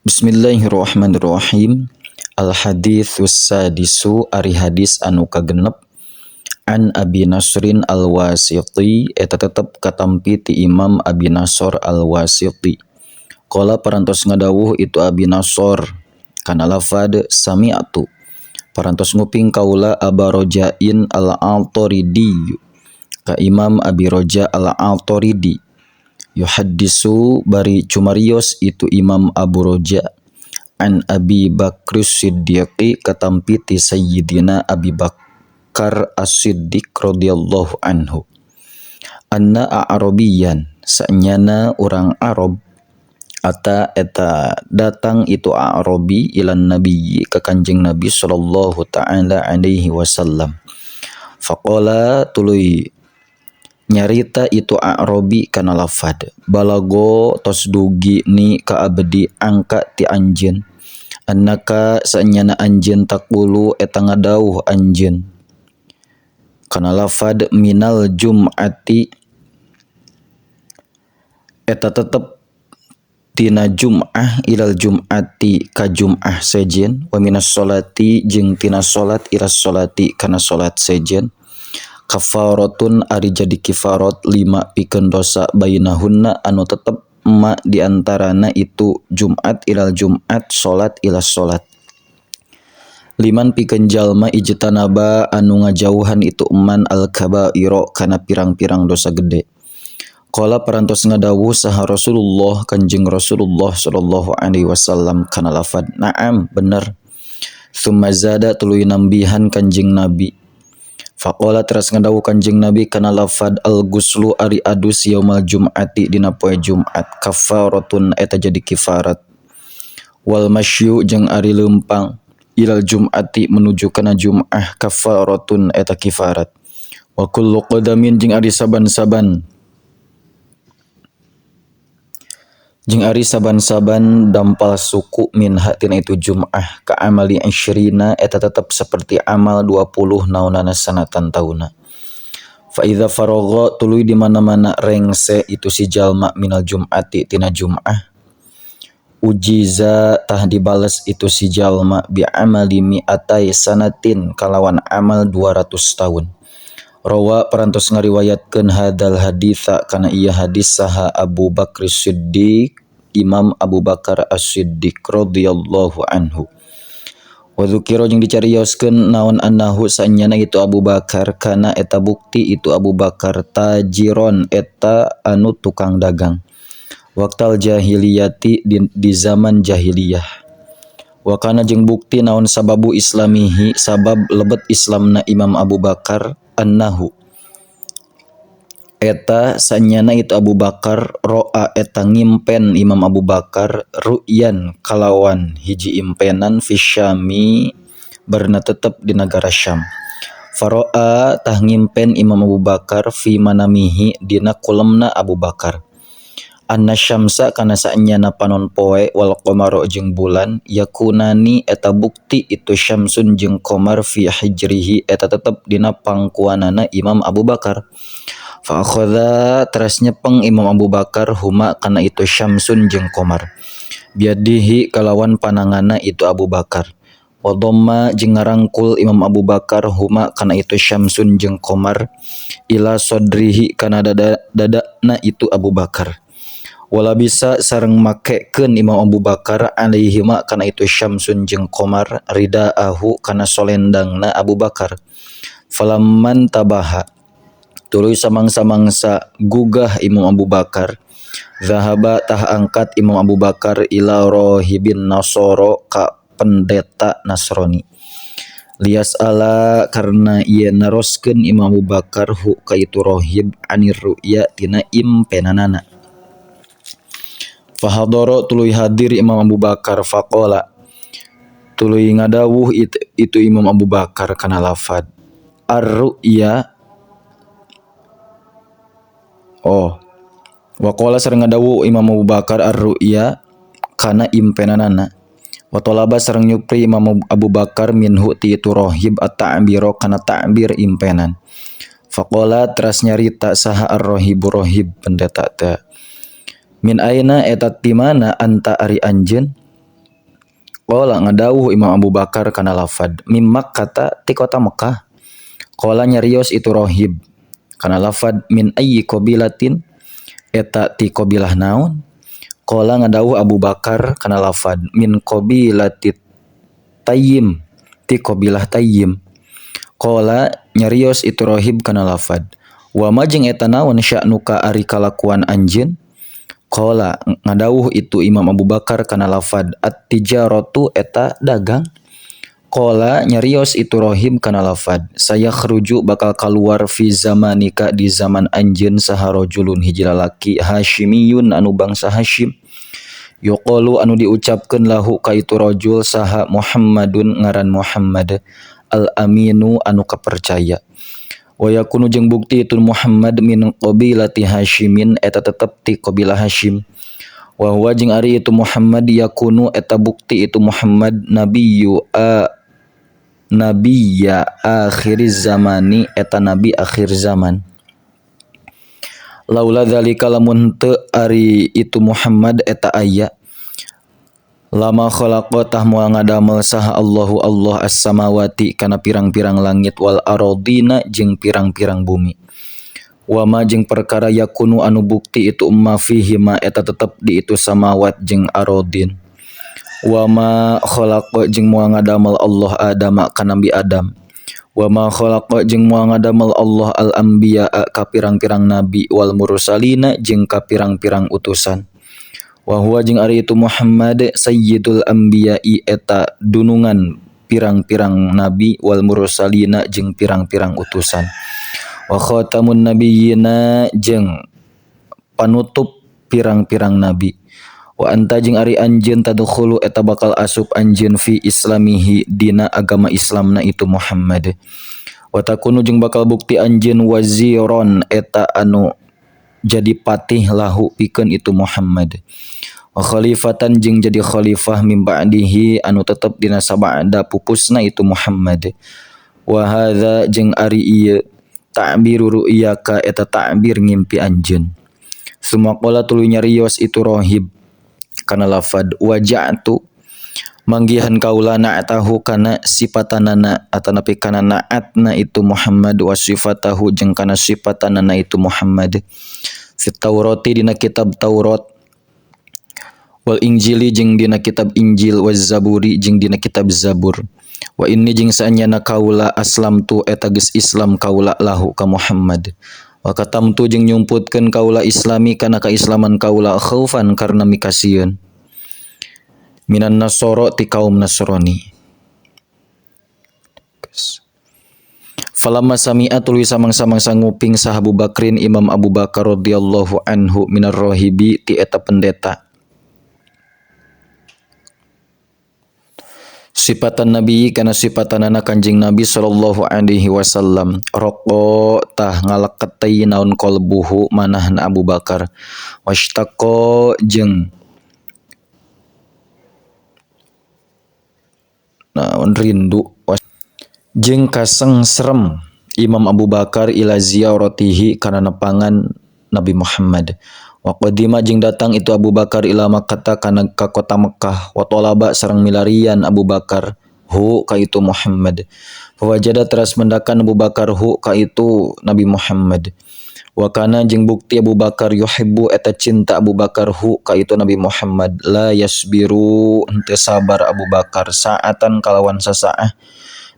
Bismillahirrahmanirrahim. Al haditsus sadisu ari hadis anu kagenep an Abi Nasrin Al-Wasiti eta tetep katampi ti Imam Abi Nasr Al-Wasiti. Qala parantos ngadawuh itu Abi Nasr kana lafad sami'tu. Parantos nguping kaula Aba Rojain Al-Ataridi ka Imam Abi Roja Al-Ataridi. Yuhaddisu bari cumarios itu Imam Abu Roja an Abi Bakr Siddiqi katampi ti Sayyidina Abi Bakar As-Siddiq radhiyallahu anhu. Anna a'rabiyan sanyana urang Arab ata eta datang itu a'rabi ilan nabiyyi ka Kanjeng Nabi sallallahu ta'ala alaihi wasallam. Faqala tuluy nyarita itu a'rabi kana lafad balago tos dugi ni ka abdi angka ti anjeun annaka sanyana anjeun taqulu eta ngadawuh anjeun kana lafad minal jum'ati eta tetep tina jum'ah ilal jum'ati ka jum'ah sejen wa minas sholati jeung tina salat ila sholati kana salat sejen kafaratun ari jadi kifarat lima pikeun dosa bainahunna anu tetep ma diantarana itu Jumat ilal Jumat salat ila salat liman pikeun jalma ijtanaba anu ngajauhan itu eman al kabaira kana pirang-pirang dosa gede. Qala parantos ngadawuh saha Rasulullah Kanjeng Rasulullah sallallahu alaihi wasallam kana lafad na'am bener. Tsumma zada tuluy nambihan Kanjeng Nabi. Faqala teras ngadawuh Kanjeng Nabi kana lafad al-guslu ari adus yaumal jum'ati dina poe Jumat kafaratun eta jadi kifarat wal masyu jeung ari leumpang ilal jum'ati menuju kana jum'ah kafaratun eta kifarat wa kullu qadamin jeung ari saban-saban dampal suku minha tina itu jum'ah ka amali isyrina eta tetep seperti amal 20 naonana sanatan tauna. Fa idza faragha tuluy di mana-mana rengse itu si jalma minal jum'ati tina jum'ah ujiza tah dibales itu si jalma bi amali mi'atai sanatin kalawan amal 200 tahun. Rawa parantos ngariwayatkeun hadal haditsa kana ieu hadis saha Abu Bakr Siddiq Imam Abu Bakar As-Siddiq radhiyallahu anhu. Wa dzukira jeung dicarioskeun naon annahu sanyana itu Abu Bakar kana eta bukti itu Abu Bakar tajiron eta anu tukang dagang. Waqtal jahiliyati di zaman jahiliyah. Wa kana jeung bukti naon sababu islamihi sabab lebet Islamna Imam Abu Bakar annahu eta sanyana itu Abu Bakar ro'a eta ngimpen Imam Abu Bakar ru'yan kalawan hiji impenan fi Syami barna tetep di negara Syam. Faro'a tah ngimpen Imam Abu Bakar fi manamihi dina kulemna Abu Bakar anna syamsa kana sanyana panon poe wal qamaru jeung bulan yakunani eta bukti itu syamsun jeung qamar fi hijrihi eta tetep dina pangkuanana Imam Abu Bakar. Fa akhadha teras nyepeng Imam Abu Bakar huma kana itu syamsun jeung qamar biadihi kalawan panangana itu Abu Bakar wa dhamma jeung ngarangkul Imam Abu Bakar huma kana itu syamsun jeung qamar ila sadrihi kana dadana itu Abu Bakar wala bisa sareng makekeun Imam Abu Bakar alaihima kana itu syamsun jeung qamar ridaahu kana solendangna Abu Bakar. Falamman tabaha tuluy samangsa-mangsa gugah Imam Abu Bakar zahaba tah angkat Imam Abu Bakar ila rohibin nasoro ka pendeta Nasrani lias ala karena ieu naroskeun Imam Abu Bakar hu ka itu rohib anir ru'ya tina impenanana. Fahadoro tuluy hadir Imam Abu Bakar faqala tuluy ngadawuh itu Imam Abu Bakar kana lafad ar-ru'ya oh waqala sareng ngadawuh Imam Abu Bakar ar-ru'ya kana impenanana wa talaba sareng nyupri Imam Abu Bakar minhu ti itu rohib at-ta'bira kana ta'bir impenan. Faqala teras nyarita saha ar-rohibu rohib pendeta teh min aina eta ti mana anta ari anjeun Qala ngadawuh Imam Abu Bakar kana lafad mim Makkata ti kota Mekah. Qala nyarios itu rohib kana lafad min ayyi qabilatin eta ti qabilah naon. Qala ngadawuh Abu Bakar kana lafad min qabilati Tayyim ti qabilah Tayyim. Qala nyarios itu rohib kana lafad wa ma jeung eta naon sya'nuka ari kalakuan anjeun. Qala ngadawuh itu Imam Abu Bakar kana lafad at-tijaratu eta dagang. Qala nyarios itu rohib kana lafad sayakhruju bakal kaluar fi zamanika di zaman anjeun saha rajulun hiji lalaki hasyimiyun anu bangsa Hasyim yuqalu anu diucapkeun lahu ka itu rajul saha Muhammadun ngaran Muhammad al-aminu anu kapercaya wa yakunu jeung bukti itu Muhammad min qabilati Hasyimin eta tetep ti qabilah Hasyim wa huwa jeung ari itu Muhammad yakunu eta bukti itu Muhammad nabiyyu a nabiyya akhiriz zamani eta nabi akhir zaman. Laula dzalika lamun teu ari itu Muhammad eta aya lama khalaqa tah moal ngadamel saha Allahu Allah as-samawati kana pirang-pirang langit wal aradina jeung pirang-pirang bumi. Wa ma jeung perkara yakunu anu bukti itu ma fihi ma eta tetep di itu samawat jeung aradin. Wa ma khalaqa jeung moal ngadamel Allah Adama ka Nabi Adam. Wa ma khalaqa jeung moal ngadamel Allah al-anbiya ka pirang-pirang nabi wal mursalina jeung ka pirang-pirang utusan. Wa huwa jeung ari itu Muhammad sayyidul anbiya'i eta dunungan pirang-pirang nabi wal mursalina jeung pirang-pirang utusan. Wa khatamun nabiyyina jeung panutup pirang-pirang nabi. Wa anta jeung ari anjeun tadkhulu eta bakal asup anjeun fi islamihi dina agama Islamna itu Muhammad. Wa takunu jeung bakal bukti anjeun waziron eta anu jadi patih lahu pikeun itu Muhammad. Wa khalifatan jeung jadi khalifah mim ba'dihi anu tetep dina sabada pupusna itu Muhammad. Wa hadza jeung ari ieu ta'biru ru'yaka eta ta'bir ngimpi anjeun. Sumaqala tuluy nyarios itu rohib kana lafad waja'tu manggihan kaula na'tahu kana sipatanana atanapi kana na'atna itu Muhammad wa sifatahu jeung kana sipatanana itu Muhammad fi Taurati dina kitab Taurat wal Injili jeung dina kitab Injil waz Zaburi jeung dina kitab Zabur wa inni jeung saanyana kaula aslamtu eta geus Islam kaula lahu ka Muhammad wa katamtu jeung nyumputkeun kaula islami kana kaislaman kaula khaufan karna mikasieun minan nasoro ti kaum Nasrani. Falamma sami'a tuluy samang-samangsa nguping saha Abu Bakrin Imam Abu Bakar radhiyallahu anhu minar rahibi ti eta pendeta sifatan nabi kana sifatanana Kanjeng Nabi sallallahu alaihi wasallam raqo tah ngaleket naon qalbuhu manahna Abu Bakar washtaqo jeung naon rindu jeung kasengserem Imam Abu Bakar ila ziyaratihi kana nepangan Nabi Muhammad. Wa qadima jeung datang itu Abu Bakar ila Makkah kana ka kota Mekkah wa talaba sareng milarian Abu Bakar hu ka itu Muhammad. Fawajada teras mendakan Abu Bakar hu ka itu Nabi Muhammad. Wa kana jeung bukti Abu Bakar yuhibbu eta cinta Abu Bakar hu ka itu Nabi Muhammad la yasbiru henteu sabar Abu Bakar saatan kalawan sasaah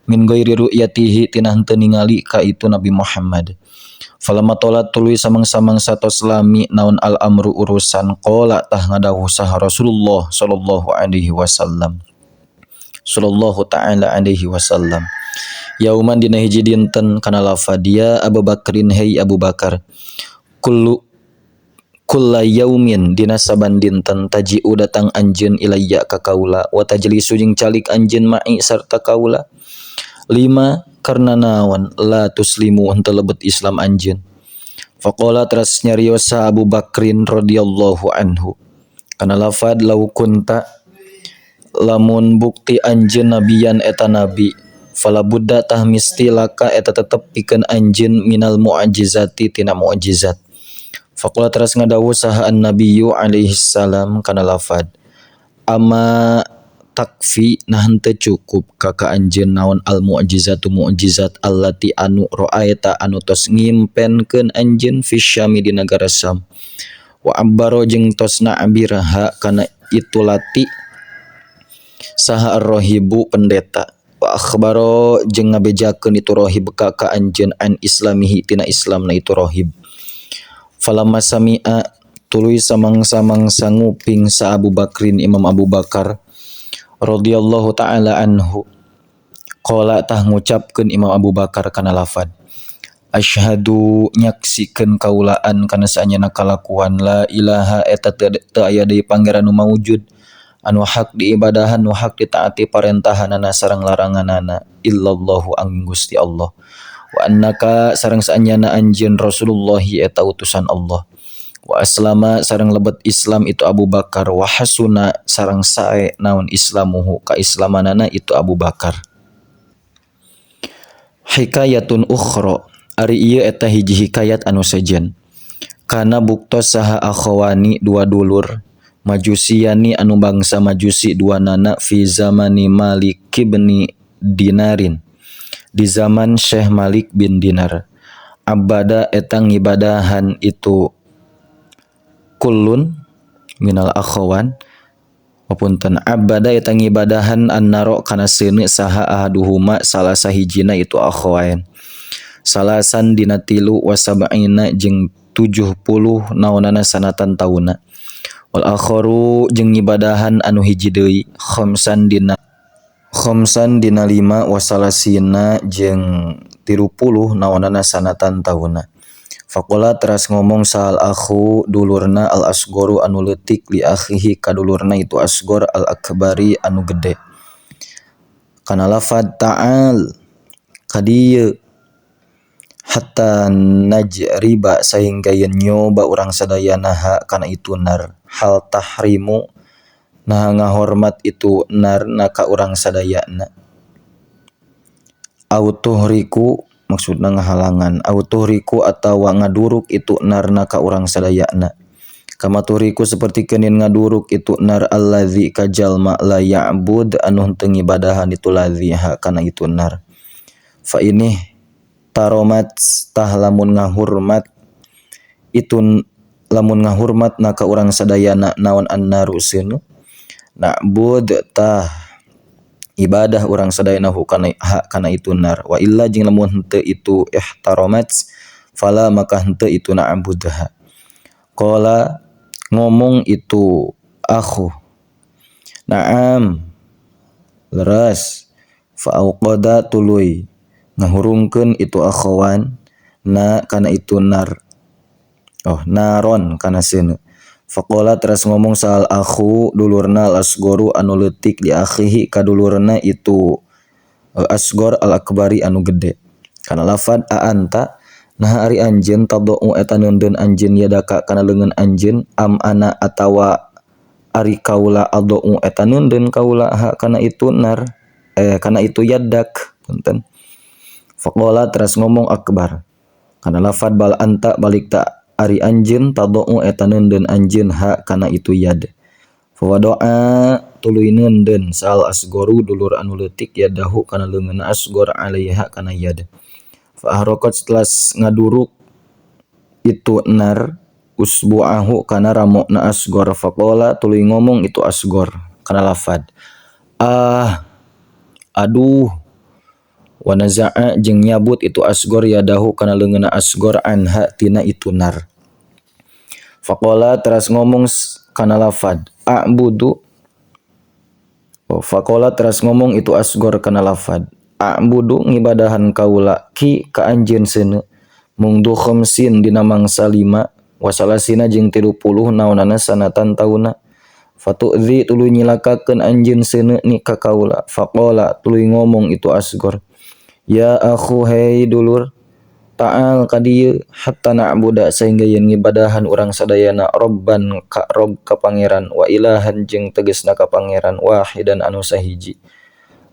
min ghairi ru'yatihi tina henteu ningali ka itu Nabi Muhammad. Falamma tolat tuluy samang-samang satos lami naon al-amru urusan qala tah ngadawuh saha Rasulullah sallallahu alaihi wasallam sallallahu ta'ala alaihi wasallam yauman dina hiji dinten kana lafad ya Abu Bakrin hey Abu Bakar kullu kulla yaumin dina saban dinten taji'u datang anjeun ilayya ka kaula wa tajlisu jeung calik anjeun ma'i sarta kaula lima karena naon la tuslimu henteu lebet Islam anjeun. Faqala teras nyarios Abu Bakrin radhiyallahu anhu kana lafad lau kunta lamun bukti anjeun nabiyan eta nabi fala budda tah misti laka eta tetep pikeun anjeun minal mu'jizati tina mu'jizat. Faqala teras ngadawuh saha an-nabiyyu alaihi salam kana lafad ama Takfi nah henteu cukup ka ka anjeun naon al mu'jizatu mu'jizat allati anu ra'aita anu tos ngimpenkeun anjeun fi Syami di nagara Syam wa abbaro jeung tos na'bir ha kana itu lati saha ar-rahibu pendeta wa akhbaro jeung ngabejakeun itu rahib ka ka anjeun an islamihi tina islamna itu rahib. Falamma sami'a tuluy samang-samangsa nguping sa Abu Bakrin Imam Abu Bakar radhiyallahu ta'ala anhu, qala tah ngucapkeun Imam Abu Bakar kana lafad asyhadu nyaksikeun kaulaan kana saanyana kalakuan la ilaha eta teu aya deui pangeran nu maujud anu hak diibadahan nu hak ditaati parentahanana sareng laranganana illallahu angin Gusti Allah wa annaka sareng saanyana anjeun Rasulullahi eta utusan Allah wa aslama sareng lebet Islam itu Abu Bakar wa hasuna sareng sae naon islamuhu kaislamanana itu Abu Bakar. Hikayatun ukhra ari ieu eta hiji hikayat anu sejen. Kana buktos saha akhawani dua dulur majusiani anu bangsa majusi dua nana fi zamani Malik ibni Dinarin di zaman Syekh Malik bin Dinar. Abada eta ngibadahan itu kullun minal akhawan wapunten abada eta ngibadahan annaro kana seuneu saha ahaduhuma salah sahijina itu akhawain salasan dina tilu wasab'ina jeung 70 naonana sanatan tauna wal akharu jeung ngibadahan anu hiji deui khamsan dina lima wasalasina jeung 30 naonana sanatan tauna. Faqala teras ngomong sahal akhu dulurna al asgoru anu leutik li akhihi ka dulurna itu asgor al akbari anu gede kana lafad ta'al kadieu hatta najriba sahingga yen nyoba urang sadayana ha kana itu nar hal tahrimu nah ngahormat itu nar na ka urang sadayana au tuhriku maksudna ngahalangan au tuhriku atawa ngaduruk itu narna ka urang sadayana kama tuhriku sapertikeun yen ngaduruk itu nar allazi ka jalma la ya'bud anu henteu ngibadahan itu ladzi ha kana itu nar. Fa ini taromat tah lamun ngahurmat itu lamun ngahurmat na ka urang sadayana naon annaru seuneu na'bud tah ibadah urang sadayana hu kana ha kana itu nar wa illa jeung lamun henteu itu ihtaramat fala maka henteu itu na'budha. Qala ngomong itu akhu na'am leres fa auqada tuluy ngahurungkeun itu akhawan na kana itu nar oh naron kana seuneu. Faqala teras ngomong sahal akhu dulurna al asgoru anu leutik li akhihi ka dulurna itu asgor al akbari anu gede kana lafad a anta nah ari anjeun tadau eta neundeun anjeun yadaka kana leungeun anjeun am ana atawa ari kaula adau eta neundeun kaula ha kana itu nar kana itu yadak punten. Faqala teras ngomong akbar kana lafad bal anta balik ta ari anjeun tadau eta neundeun anjeun ha kana itu yad. Fawadoa tuluy neundeun sal asgoru dulur anu leutik yadahu kana leungeunna asgor alaiha kana yad. Fa ahraqat setelah ngaduruk itu nar usbu'ahu kana ramokna asgor. Faqala tuluy ngomong itu asgor kana lafad ah aduh wa naza'a jeung nyabut itu asgor yadahu kana leungeunna asgor anha tina itu nar. Faqala teras ngomong kana lafad a'budu oh, faqala teras ngomong itu asgor kana lafad a'budu ngibadahan kaula ki ka anjeun seuneu mungdu khamsin dina mangsa 5 wasalasina jeung 30 naonana sanatan tauna fatu'zi tuluy nyilakakeun anjeun seuneu ni ka kaula. Faqala tuluy ngomong itu asgor ya akhu hei dulur ta'al ka dieu hatta na'buda sehingga yen ngibadahan urang sadayana robban ka rob ka pangeran wa ilahan jeung tegesna ka pangeran wahidan anu sahiji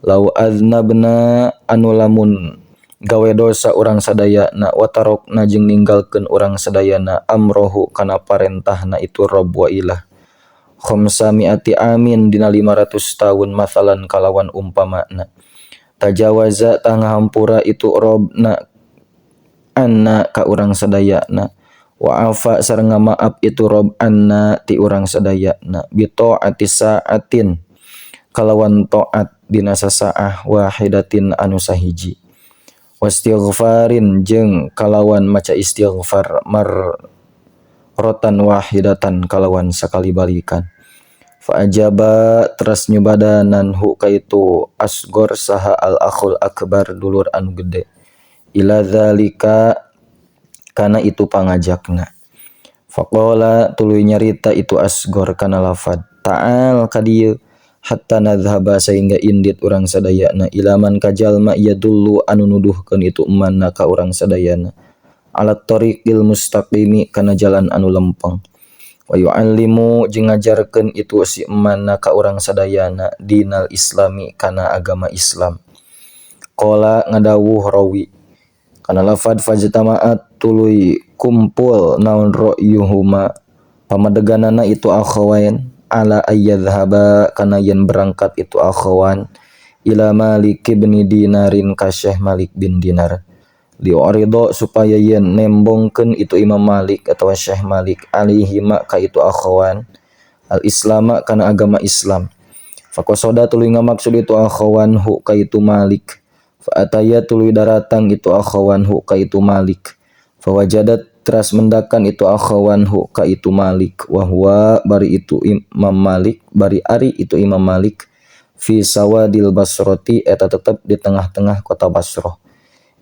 lau aznabna anu lamun gawe dosa urang sadayana wa tarokna jeung ninggalkeun urang sadayana amrohu kana parentahna itu rob wa ilah Khamsa mi'ati amin dina 500 tahun mathalan kalawan umpamana. Tajawaza tah ngahampura itu robna anna ka urang sadayana. Wa afa sareng ngamaap itu rob anna ti urang sadayana bi taati saatin kalawan taat dina sasaah wahidatin anu sahiji. Wastighfarin jeung kalawan maca istighfar marrotan wahidatan kalawan sakali balikan. Fa ajaba teras nyubadanan hu ka itu asgor saha al akhul akbar dulur anu gede ila zalika kana itu pangajakna. Faqala tuluy nyarita itu asgor kana lafad ta'al ka dieu hatta nadhhaba sehingga indit urang sadayana ilaman ka jalma yadullu anu nuduhkeun itu emanna ka urang sadayana ala tariqil mustaqimi kana jalan anu lempeng. Wa yu'allimu jeung ngajarkeun itu si emanna ka urang sadayana dinal islami kana agama Islam. Qala ngadawuh rawi kana lafad fajtama'at tuluy kumpul naon ra'yuhuma pamadeganana itu akhawain ala ayyadhhaba kana yen berangkat itu akhawan ila Malik bin Dinarin ka Syekh Malik bin Dinar li'urido supaya yen nembongkeun itu Imam Malik atau Syekh Malik alaihima ka itu akhawan al-islama kana agama Islam. Faqasada tuluy ngamaksud itu akhawan hu ka itu Malik. Fa ataya tuluy daratang itu akhawan hu ka itu Malik. Fawajadat teras mendakan itu akhawan hu ka itu Malik wa huwa bari itu Imam Malik bari ari itu Imam Malik fi sawadil Basrati eta tetep di tengah-tengah kota Basrah.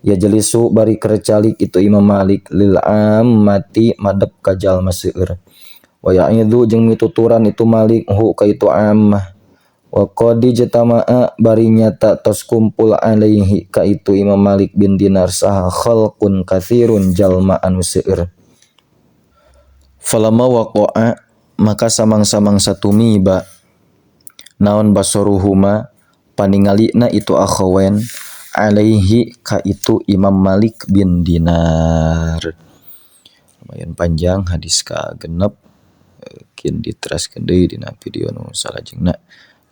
Ya jelisu bari kercalik itu Imam Malik lil ammati madep ka jalma seueur. Wa ya'idhu jeung mituturan itu Malik hu ka itu ammah. Wa qad ijtama'a bari nyata tos kumpul alaihi ka itu Imam Malik bin Dinar saha khalqun katsirun jalma anu seueur. Falamma waqa'a maka samang-samang satumiba naon basaruhuma paningalina itu akhawain alaihi ka itu Imam Malik bin Dinar. Lumayan panjang hadis ka genep kin diteraskeun deui dina video nu salajengna.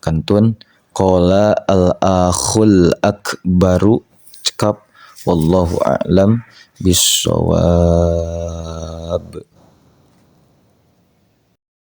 Kantun qala al akhul akbaru cekap wallahu a'lam bissawab.